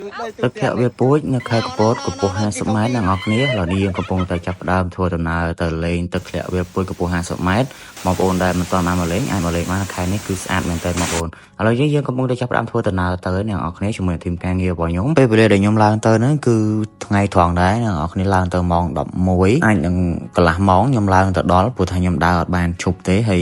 ទឹកធ្លាក់វាលពួចនៅខេត្តកំពតកម្ពស់50ម៉ែត្រអ្នកនរគ្នាឥឡូវនេះយើងកំពុងតែចាប់ផ្ដើមធ្វើដំណើរទៅលេងទឹកធ្លាក់វាលពួចកម្ពស់50ម៉ែត្របងប្អូនដែលមិនទាន់បានមកលេងអាចមកលេងបានខែនេះគឺស្អាតមែនទែនបងប្អូនឥឡូវយើងកំពុងតែចាប់ផ្ដើមធ្វើដំណើរទៅអ្នកនរគ្នាជាមួយនឹង team ការងាររបស់ខ្ញុំពេលវេលាដែលខ្ញុំឡើងទៅហ្នឹងគឺថ្ងៃត្រង់ដែរអ្នកនរគ្នាឡើងទៅម៉ោង11អាចនឹងកន្លះម៉ោងខ្ញុំឡើងទៅដល់ព្រោះថាខ្ញុំដើរអត់បានឈប់ទេហើយ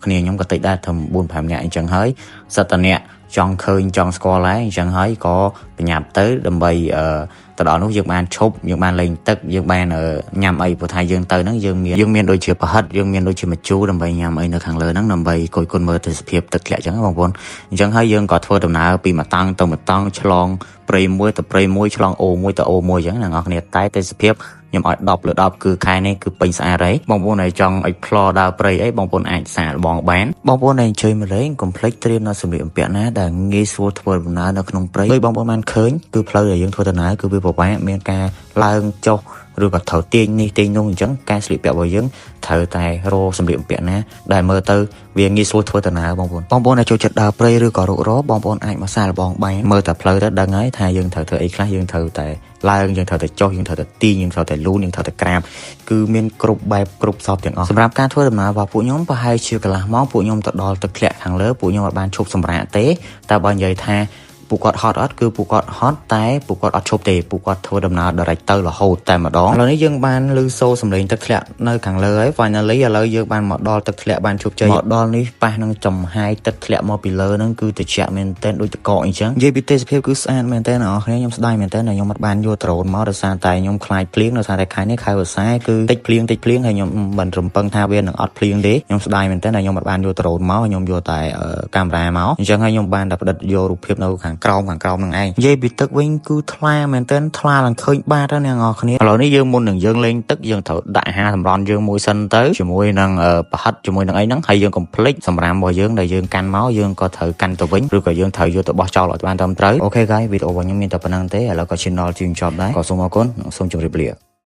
គ្នាខ្ញុំក៏តិចដែរត្រឹម4 5នាក់អញ្ចឹងហើយសិតតអ្នកចង់ឃើញចង់ស្គាល់ហើយអញ្ចឹងហើយក៏ប្រញាប់ទៅដើម្បីអឺទៅដល់នោះយើងបានឈប់យើងបានលេងទឹកយើងបានញ៉ាំអីព្រោះថាយើងទៅហ្នឹងយើងមានដូចជាប្រហិតយើងមានដូចជាម្ជូរដើម្បីញ៉ាំអីនៅខាងលើហ្នឹងដើម្បីគយគន់មើលទេសភាពទឹកធ្លាក់អញ្ចឹងបងប្អូនអញ្ចឹងហើយយើងក៏ធ្វើដំណើរពីមួយតង់ទៅមួយតង់ឆ្លងព្រៃមួយទៅព្រៃមួយឆ្លងអូមួយទៅអូមួយអញ្ចឹងអ្នកនរគ្នាតែទេសភាពខ្ញុំឲ្យ10លើ10គឺខែនេះគឺពេញស្អាតហើយបងប្អូនដែលចង់ explore ដើរព្រៃអីបងប្អូនអាចសាកល្បងបានបងប្អូនដែលអញ្ជើញមកលេងកុំភ្លេចត្រៀមនៅសម្លៀកបំពាក់ណាដែលងាយស្រួលធ្វើដំណើរនៅក្នុងព្រៃដោយបងប្អូនបានឃើញគឺផ្លូវដែលយើងធ្វើដំណើរគឺវាពិបាកមានការឡើងចុះឬក៏ត្រូវទាញនេះទាញនោះអញ្ចឹងការស្លៀកពាក់របស់យើងត្រូវតែរកសម្លៀកបំពាក់ណាដែលមើលទៅវាងាយស្រួលធ្វើដំណើរបងប្អូនបងប្អូនដែលចូលចិត្តដើរព្រៃឬក៏រុករកបងប្អូនអាចមកសាកល្បងបានមើលតែផ្លូវទៅដឹងហើយថាយើងត្រូវធ្វើអីខ្លះយើងត្រូវតែឡើងយើងត្រូវតែចុះយើងត្រូវតែទាញយើងត្រូវតែលូនយើងត្រូវតែក្រាបគឺមានគ្រប់បែបគ្រប់សពទាំងអស់សម្រាប់ការធ្វើដំណើររបស់ពួកខ្ញុំប្រហែលជាកន្លះម៉ោងពួកខ្ញុំទៅដល់ទឹកធ្លាក់ខាងលើពួកខ្ញុំអត់បានឈប់សម្រាកទេតែបើនិយាយថាពួកគាត់ហត់អត់គឺពួកគាត់ហត់តែពួកគាត់អត់ឈប់ទេពួកគាត់ធ្វើដំណើរ direct ទៅរហូតតែម្ដងឥឡូវនេះយើងបានឮសូរសំឡេងទឹកធ្លាក់នៅខាងលើហើយ finally ឥឡូវយើងបានមកដល់ទឹកធ្លាក់បានជោគជ័យមកដល់នេះប៉ះនឹងចំហាយទឹកធ្លាក់មកពីលើហ្នឹងគឺត្រជាក់មែនទែនដូចតកកអញ្ចឹងនិយាយពីទេសភាពគឺស្អាតមែនទែនអ្នកនរគ្នាខ្ញុំស្ដាយមែនទែនដែលខ្ញុំអត់បានយកដ្រូនមកដោយសារតែខ្ញុំខ្លាចភ្លៀងដោយសារតែខែនេះខែវស្សាគឺតិចភ្លៀងតិចភ្លៀងហើយខ្ញុំមិនរំពឹងថាវានឹងអត់ភ្លៀងទេខ្ញុំស្ដាយមែនទែនដែលខ្ញុំអត់បានយកដ្រូនមកខ្ញុំយកតែកាមេរ៉ាមកអញ្ចឹងហើយខ្ញុំបានតែផ្ដិតយករូបភាពនៅខាងក្រោមខាងក្រោមនឹងឯងនិយាយពីទឹកវិញគឺថ្លាមែនទែនថ្លាឡើងឃើញបាតហ្នឹងអ្នកនរគ្នាឥឡូវនេះយើងមុននឹងយើងលេងទឹកយើងត្រូវដាក់អាហារសម្រន់យើងមួយសិនទៅជាមួយនឹងប្រហិតជាមួយនឹងអីហ្នឹងហើយយើងកុំភ្លេចសម្រាមរបស់យើងដែលយើងកាន់មកយើងក៏ត្រូវកាន់ទៅវិញឬក៏យើងត្រូវយកទៅបោះចោលឲ្យបានត្រឹមត្រូវ OK guys វីដេអូរបស់ខ្ញុំមានតែប៉ុណ្ណឹងទេឥឡូវក៏ឈានដល់ទីបញ្ចប់ដែរក៏សូមអរគុណនិងសូមជម្រាបលា។